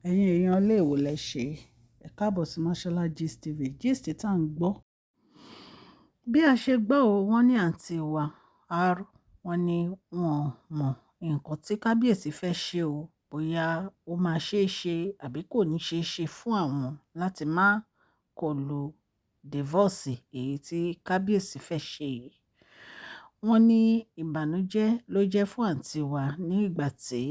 Ẹ̀yin èèyàn ilé ìwò lẹ ṣe. Ẹ káàbọ̀ sí Mashola Gist TV. Gist tá ń gbọ́. Bí a ṣe gbọ́ o, wọ́n ní àǹtí wa R, wọ́n ní wọ́n mọ nǹkan tí kábíyèsí fẹ́ ṣe o. Bóyá ó máa ṣe é ṣe àbí kò ní ṣe é ṣe fún àwọn láti máa kọlu divorce èyí tí kábíyèsí fẹ́ ṣe yìí. Wọ́n ní ìbànújẹ́ ló jẹ́ fún àǹtí wa ní ìgbà tí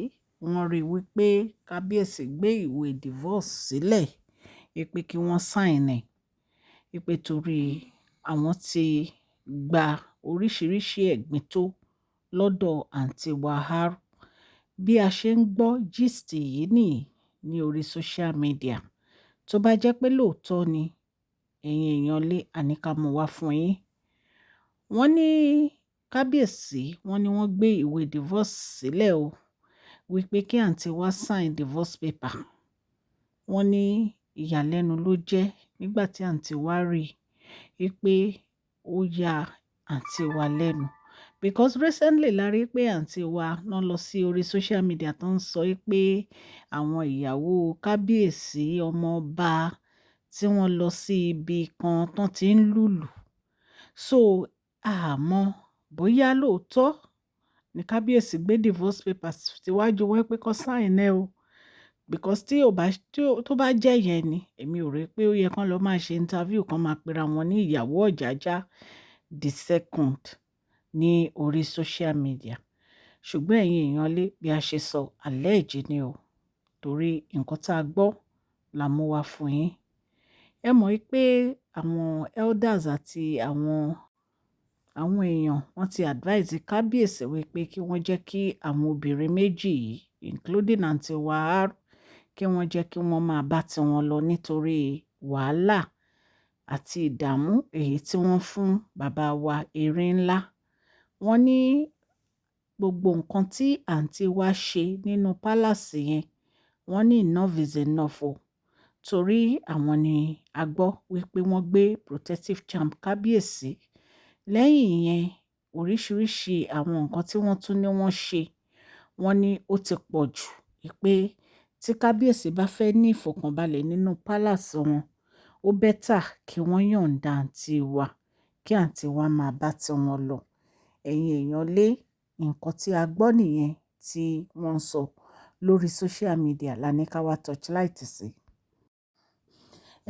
wọ́n rí wípé kábíyèsí gbé ìwé divorce sílẹ̀, wípé kí wọ́n sign ẹ̀, wípé torí àwọn ti gba oríṣìíríṣìí ẹ̀gbin tó lọ́dọ̀ àǹtí wa R. Bí a ṣe ń gbọ́ gist yìí nìyí ní orí social media. Tó bá jẹ́ pé lóòótọ́ ni, ẹ̀yin èèyàn lé, àní ká mú wá fún yín. Wọ́n ní kábíyèsí, wọ́n ní wọ́n gbé ìwé divorce sílẹ̀ o, wípé kí àǹtí wa sign divorce paper. Wọ́n ní ìyàlẹ́nu ló jẹ́ nígbà tí àǹtí wa rí wípé ó ya àǹtí wa lẹ́nu. Because recently la rí pé àǹtí wa náà lọ sí orí social media tó ń sọ pé àwọn ìyàwó kábíyèsí ọmọ ọba tí wọ́n lọ sí ibi kan tó ti ń lùlù. So a mọ̀ bóyá lóòótọ́ ní kábíyèsí gbé divorce papers síwájú wọn pé kó sign ẹ o. Because tí ó bá, tó bá jẹ́ yẹn ni, èmi ò rí pé ó yẹ kó lọ máa ṣe interview kan máa pera wọn ní ìyàwó Ọ̀jájá the second ní orí social media. Ṣùgbọ́n ẹ̀yin èèyàn lé, bí a ṣe sọ, allege ni o. Torí nǹkan tá a gbọ́ la mú wá fún yín. Ẹ mọ̀ wípé àwọn elders àti àwọn èèyàn wọ́n ti advise kábíyèsí wípé kí wọ́n jẹ́ kí àwọn obìnrin méjì yìí, including àǹtí wa R, kí wọ́n jẹ́ kí wọ́n máa bá tiwọn lọ nítorí wàhálà àti ìdààmú èyí tí wọ́n fún bàbá wa erin ńlá. Wọ́n ní gbogbo nǹkan tí àǹtí wa ṣe nínú palace yẹn, wọ́n ní enough is enough o. Torí àwọn ni a gbọ́ wípé wọ́n gbé protective charm kábíyèsí. Lẹ́yìn yẹn, oríṣiríṣi àwọn nǹkan tí wọ́n tún ní wọ́n ṣe, wọ́n ní ó ti pọ̀ jù. Wípé tí kábíyèsí bá fẹ́ ní ìfọ̀kànbalẹ̀ nínú palace wọn, ó better kí wọ́n yọ̀ǹda àǹtí wa, kí àǹtí wa máa bá tiwọn lọ. Ẹ̀yin èèyàn lé, nǹkan tí a gbọ́ nìyẹn tí wọ́n ń sọ lórí social media la ní ká wá torchlight sí.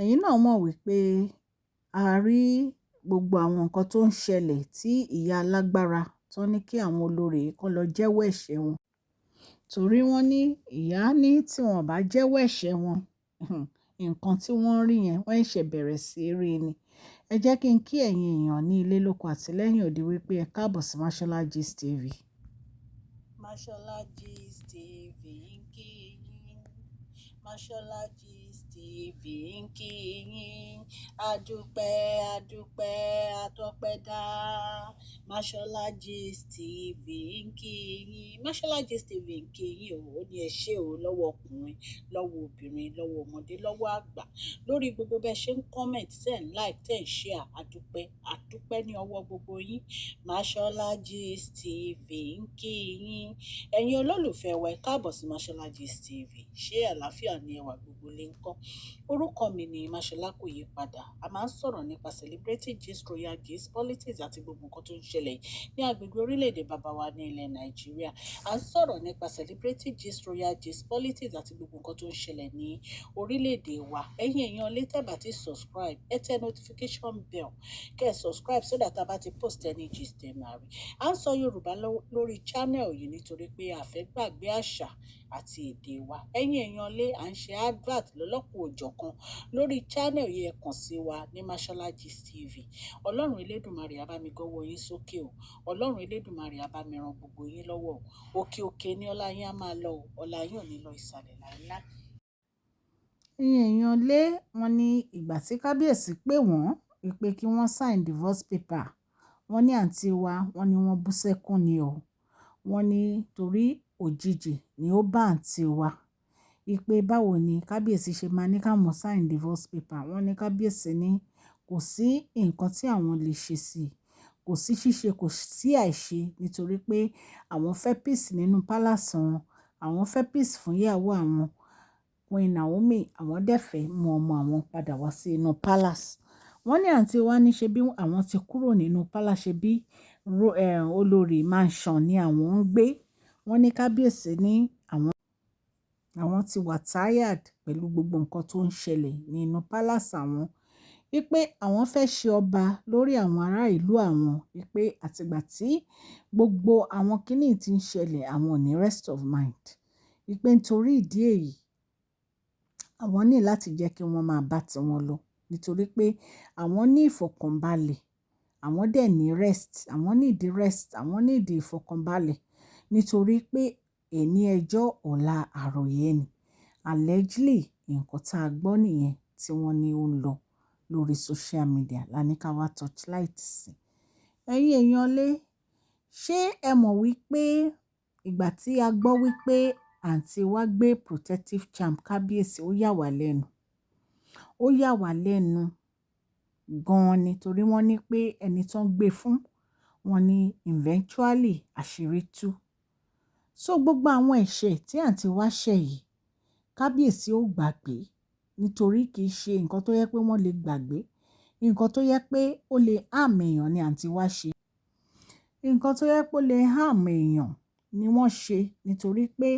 Ẹ̀yin náà mọ̀ wípé a rí gbogbo àwọn nǹkan tó ń ṣẹlẹ̀ tí ìyá alágbára tó ní kí àwọn olórí kan lọ jẹ́wọ́ ẹ̀ṣẹ̀ wọn. Torí wọ́n ní ìyá ní tí wọ́n bá jẹ́wọ́ ẹ̀ṣẹ̀ wọn, nǹkan tí wọ́n rí yẹn, wọ́n ṣẹ̀ bẹ̀rẹ̀ sí rí ni. Ẹ jẹ́ kí n kí ẹ̀yin èèyàn ní ilé lóko àti lẹ́yìn odi wípé ẹ káàbọ̀ sí Mashola Gist TV. Mashola Gist TV ń kí yín. Mashola Gist TV ń kí yín. Adúpẹ́, adúpẹ́, atọ́pẹ́ dá. Mashola Gist TV ń kí yín. Mashola Gist TV ń kí yín o. Ó ní ẹ ṣé o lọ́wọ́ ọkùnrin, lọ́wọ́ obìnrin, lọ́wọ́ ọmọdé, lọ́wọ́ àgbà. Lórí gbogbo bẹ́ẹ̀ ṣe ń comment, tẹ́ ń like, tẹ́ ń share. Adúpẹ́, adúpẹ́ ní ọwọ́ gbogbo yín. Mashola Gist TV ń kí yín. Ẹ̀yin olólùfẹ́ wa, ẹ káàbọ̀ sí Mashola Gist TV. Ṣé àlàáfíà ni ẹwà gbogbo lè ń kọ́? Orúkọ mi ni Mashola, kò yí padà. A máa ń sọ̀rọ̀ nípa celebrity gist, royal gist, politics àti gbogbo nǹkan tó ń ṣẹlẹ̀ ní agbègbè orílẹ̀-èdè bàbá wa ní ilẹ̀ Nàìjíríà. A ń sọ̀rọ̀ nípa celebrity gist, royal gist, politics àti gbogbo nǹkan tó ń ṣẹlẹ̀ ní orílẹ̀-èdè wa. Ẹ̀yin èèyàn lè tẹ́ bá ti subscribe, ẹ tẹ notification bell, kẹ́ ẹ subscribe so that a bá ti post any gist, ẹ máa rí. À ń sọ Yorùbá lórí channel yìí nítorí pé a fẹ́ gbàgbé àṣà àti èdè wa. Ẹ̀yin èèyàn lé, à ń ṣe advert lọ́lọ́kùn òjọ̀kan lórí channel yìí. Ẹ kàn sí wa ní Mashola Gist TV. Ọlọ́run Elédùmarè á bá mi gọ́wọ́ yín sókè o. Ọlọ́run Elédùmarè á bá mi ran gbogbo yín lọ́wọ́ o. Òkè òkè ní ọlá yín á máa lọ o. Ọlá yín ò ní lọ ìsàlẹ̀ láíláí. Ẹ̀yin èèyàn lé, wọ́n ní ìgbà tí kábíyèsí pè wọ́n wípé kí wọ́n sign divorce paper, wọ́n ní àǹtí wa, wọ́n ní wọ́n bú sẹ́kún ni o. Wọ́n ní torí òjijì ni ó bá àǹtí wa wípé báwo ni kábíyèsí ṣe máa ní káwọn sign divorce paper. Wọ́n ní kábíyèsí ní kò sí nǹkan tí àwọn lè ṣe sí i, kò sí ṣíṣe, kò sí àìṣe, nítorí pé àwọn fẹ́ peace nínú palace wọn, àwọn fẹ́ peace fún ìyàwó àwọn. Kò Queen Naomi, àwọn dẹ̀ fẹ́ mú ọmọ àwọn padà wá sí inú palace. Wọ́n ní àǹtí wa ní ṣe bí àwọn ti kúrò nínú palace, ṣe bí olórí mansion ni àwọn ń gbé. Wọ́n ní kábíyèsí ní àwọn ti wà tired pẹ̀lú gbogbo nǹkan tó ń ṣẹlẹ̀ nínú palace àwọn, wípé àwọn fẹ́ ṣe ọba lórí àwọn ará ìlú àwọn, wípé àtìgbà tí gbogbo àwọn kíní tí ń ṣẹlẹ̀, àwọn ò ní rest of mind, wípé nítorí ìdí èyí, àwọn ní láti jẹ́ kí wọ́n máa bá tiwọn lọ, nítorí pé àwọn ní ìfọ̀kànbalẹ̀, àwọn dẹ̀ ní rest, àwọn need rest, àwọn need ìfọ̀kànbalẹ̀, nítorí pé ẹni ẹjọ́ ọ̀la àròyé ni. Allegedly, nǹkan tá a gbọ́ nìyẹn tí wọ́n ní ó ń lọ lórí social media la ní ká wá torchlight sí. Ẹ̀yin èèyàn lé, ṣé ẹ mọ̀ wípé ìgbà tí a gbọ́ wípé àǹtí wa gbé protective charm kábíyèsí, ó yà wá lẹ́nu. Ó yà wá lẹ́nu gan-an ni, torí wọ́n ní pé ẹni tó ń gbé fún wọn ní eventually àṣírí tú. So gbogbo àwọn ẹ̀ṣẹ̀ tí àǹtí wa ṣẹ̀ yìí, kábíyèsí ó gbàgbé, nítorí kì í ṣe nǹkan tó yẹ pé wọ́n lè gbàgbé. Nǹkan tó yẹ pé ó lè harm èèyàn ni àǹtí wa ṣe. Nǹkan tó yẹ pé ó lè harm èèyàn ni wọ́n ṣe, nítorí pé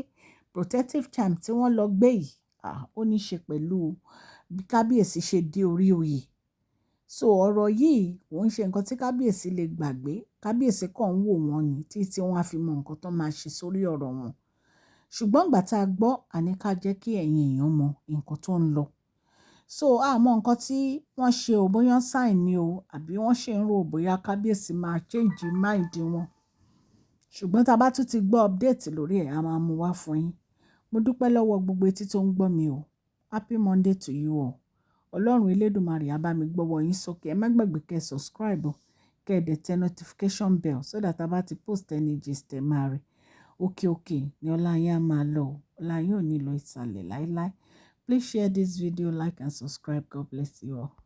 protective charm tí wọ́n lọ gbé yìí, ó ní ṣe pẹ̀lú bí kábíyèsí ṣe dé orí oyè. So ọ̀rọ̀ yìí kò ń ṣe nǹkan tí kábíyèsí lè gbàgbé. Kábíyèsí kàn ń wò wọ́n ni títí wọ́n á fi mọ nǹkan tó máa ṣe sórí ọ̀rọ̀ wọn. Ṣùgbọ́n ìgbà tá a gbọ́, àní ká jẹ́ kí ẹ̀yin èèyàn mọ nǹkan tó ń lọ. So a mọ nǹkan tí wọ́n ṣe ò, bóyá sign ni o, àbí wọ́n ṣe ń rò bóyá kábíyèsí máa change mind wọn. Ṣùgbọ́n tí a bá tún ti gbọ́ update lórí ẹ̀, a máa mú wá fún yín. Mo dúpẹ́ lọ́wọ́ gbogbo etí tó ń gbọ́ mi o. Happy Monday to you all. Ọlọ́run Elédùmarè á bá mi gbọ́wọ́ yín sókè. Ẹ má gbàgbé kẹ́ subscribe o, kẹ́ dẹ̀ tẹ notification bell so that a bá ti post any gist, ẹ máa rí. Òkè òkè ni ọlá yín á máa lọ. Ọlá yín ò ní lọ ìsàlẹ̀ láíláí. Please share this video, like and subscribe. God bless you all.